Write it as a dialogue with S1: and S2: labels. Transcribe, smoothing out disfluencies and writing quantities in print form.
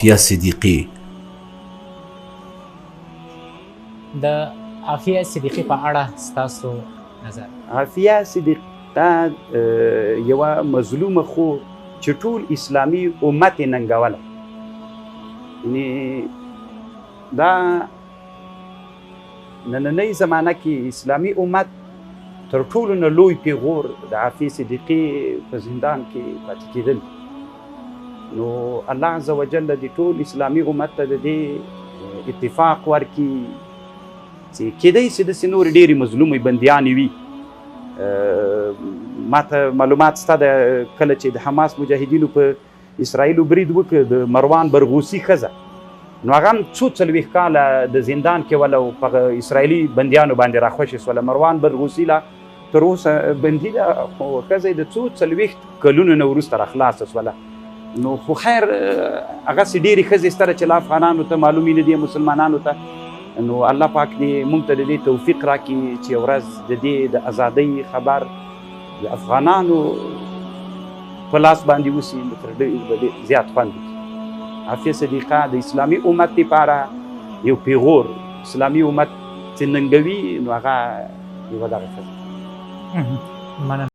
S1: عافیه صدیقي.
S2: د عافیه صدیقي په اړه ستاسو نظر؟
S3: عافیه صدیقه یوه مظلومه خور چې ټول اسلامي امت یې ننګوله، یعنی دا نننۍ زمانه کې اسلامي امت تر ټولو نه لوی پیغور د عافیې صدیقې په زندان کې پاتې کېدل. نو الله عز وجل د ټول اسلامي امت ته د دې اتفاق ورکړي چې کېدای شي داسې نورې ډېرې مظلومې بندیانې وي. ما ته معلومات شته د کله چې د حماس مجاهدینو په اسرائیلو برید وکړ، د مروان برغوسي ښځه، نو هغه هم څو 40 کاله د زندان کې وله او په اسرائیلي بندیانو باندې راخوشې سوله. مروان برغوسي لا تر اوسه بندي ده، خو ښځه یې د څو 40 کلونو نه وروسته راخلاصه سوله. نو خو خیر، هغسې ډېرې ښځې شته چې لا افغانانو ته معلومې نه دي، مسلمانانو ته. نو الله پاک دې مونږ ته د دې توفیق راکړي چې یو ورځ د دې د ازادۍ خبر د افغانانو په لاس باندې وسي، نو تر ډېر به ډېر زیات خوند وکړي. عافیه صدیقه د اسلامي امت لپاره یو پیغور، اسلامي امت چې ننګوي نو هغه یوه دغه ښځه.
S2: مننه.